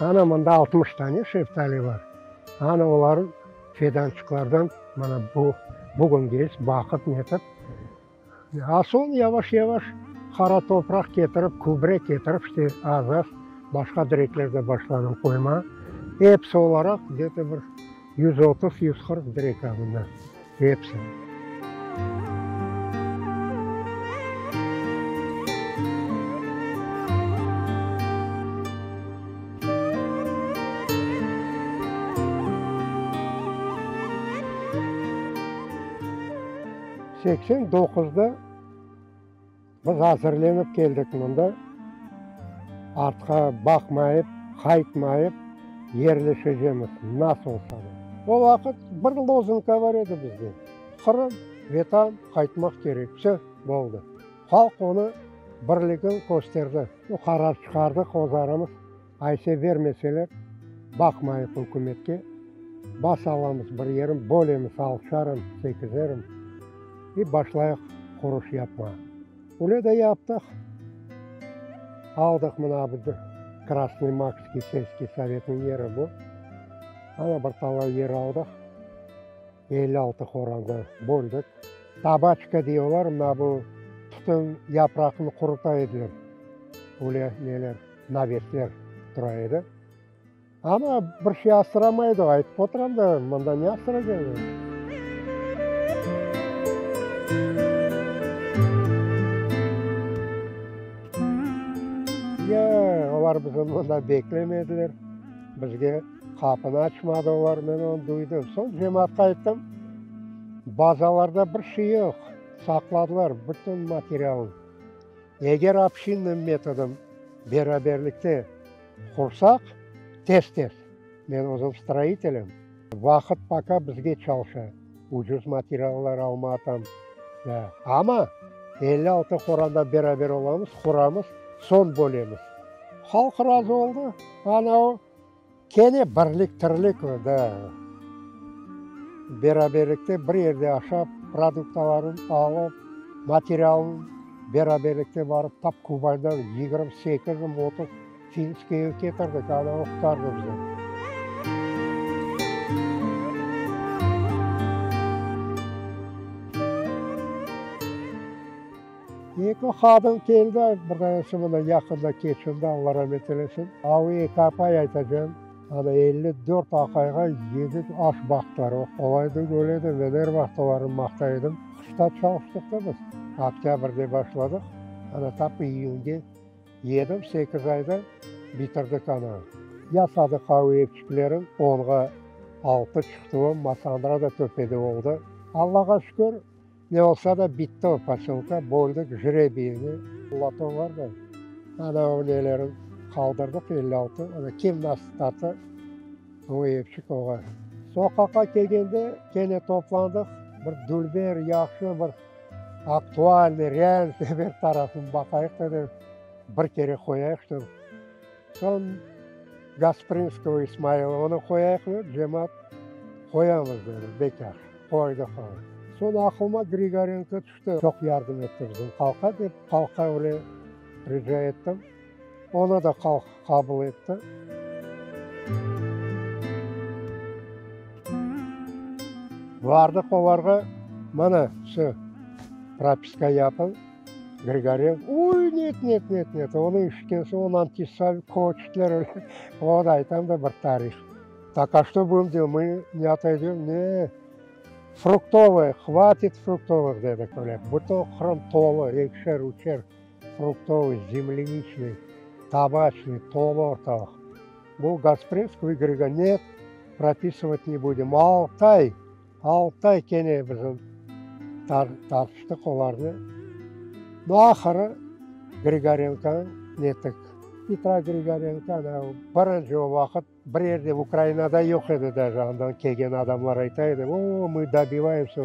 Ana mında 60 tane şeftali bar. Ana oların fedançıqlardan mana bu bugüngeç baqıp netip. A soñ yavaş-yavaş qara topraq ketirip, kübre ketirip, işte az-az başqa direkler de başladım qoymağa. Episi olaraq gde-to bir 130, 140 direk a mında, episi. 89-da biz azırlenip keldik mında, artqa baqmayıp, qaytmayıp yerleşecemiz, nasıl olsa da. O vaqıt bir lozunka bar edi bizde, Qırım, Vetan, qaytmaq kerek, vse, boldı. Halq onı birligin kösterdi. O qarar çıqardıq, ozarımız ayse bermeseler, baqmayıq ükümetke, bas alamız bir yerin, bölemiz altışarım, sekizerim i başlayıq quruş yapmağa. Öyle de yaptıq. Aldıq mına bu Krasnıy Makskiy selskiy sovetniñ yeri bu. Ana bir talay yer aldıq. 56 qoranda böldik. Tabaçka diyorlar, mına bu tütün yapraqını quruta ediler. Öyle neler, navesler tura edi. Amma bir şey asramaydıq, aytıp oturam da, mında ne asraycaq? Ya, olar bizi mında beklemediler, bizge qapını açmadı olar, men onı duydım. Soñ cemaatqa ayttım, bazalarda bir şey yoq, saqladılar bütün materialnı. Eger obşinnıy metodom beraberlikte qursaq, tez-tez, men özüm stroitelim, vaqıt poka bizge çalışa, ucuz materiallar alma tam, da, amma 56 qoranda beraber olamız, quramız, soñ bölemiz. Halq razı oldı, ana o, kene birlik, tirlik, da, beraberlikte bir yerde aşap, produktalarını alıp, materialını beraberlikte barıp, tap Kubandan 28 mi, 30 finskiy ev ketirdik, ana o qurtardı bizni. Eki qadın keldi, bir tanesi mına yaqında keçindi, Alla ramet eylesin. A o eki apay aytacağım, ana 54 aqayğa yedi aş baqtılar. O qolay degil edi, men er vaqıt olarnı maqtay edim. Qışta çalıştıq da biz, oktâbrde başladıq, ana tap iyünge yedim, sekiz ayda bitirdik ana. Yasadıq av evçiklerin, onğa altı çıqtı o, Massandra da töpede oldı. Allağa şükür, Ne olsa da bitti o posölka, böldik jrebiyni, loto bar da, ana o nelerin qaldırdıq 56, ana kim nasıl tarta, o evçik oğa. Soqaqqa kelgende kene toplandıq, bir dülber, yahşı bir aktualnıy, realnıy bir tarafını baqayıq da dep, bir kere qoyayıq ştob. Soñ Gasprinskogo İsmailovnı qoyayıqmı, cemaat qoyamız dedi, bek yahşı, qoydıq onı. Soñ aqlıma Grigorenko tüşti, çoq yardım etti bizim halqqa dep, halqqa öyle rica ettim, onı da halq qabul etti. Bardıq olarğa, mana, vse, propiska yapıñ. Grigorenko, Oy, net, net, net, net, onı işitken soñ, onı antisovet köçtiler öyle. O da aytam da bir tarih. Tak a çto budem delat, mı ne otoydem, ne, fruktovıy, hvatit fruktovıh dedik öyle. Bütün Qırım tolu, ekişer, üçer fruktovıy, zemleniçnıy, tabaçnıy, tolu ortalıq. Bu Gasprinskiy, Grigorenko, net, propisıvat ne budem. Altı ay. Altı ay kene bizim tartıştıq olarnı. No, ahırı Grigorenkonı nettik. Petro Grigorenko, ana, birinci o vaqıt bir yerde Ukrainada yoq edi daje, andan kelgen adamlar ayta edi, o, mı dobivayemsâ.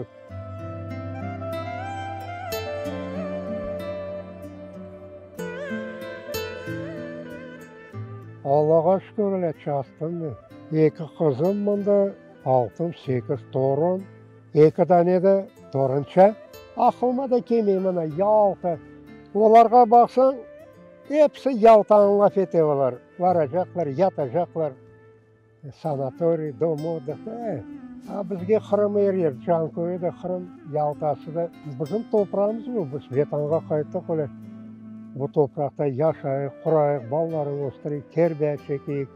Allağa şükür, öyle çastım men. Eki qızım mında. Altı, sekiz torun, eki dane de torunça. Aqılıma da kelmey, mına, Yalta. Olarğa baqsañ, Episi Yaltanı laf ete olar. Baracaqlar, yatacaqlar. Sanatoriy, dom otdıha. E, a bizge Qırım er yer, Canköyü de Qırım, Yaltası da. Bizim toprağımız bu, biz Vetanğa qayttıq öyle. Bu topraqta yaşayıq, qurayıq, balalarnı östüreyik, terbiye çekeyik.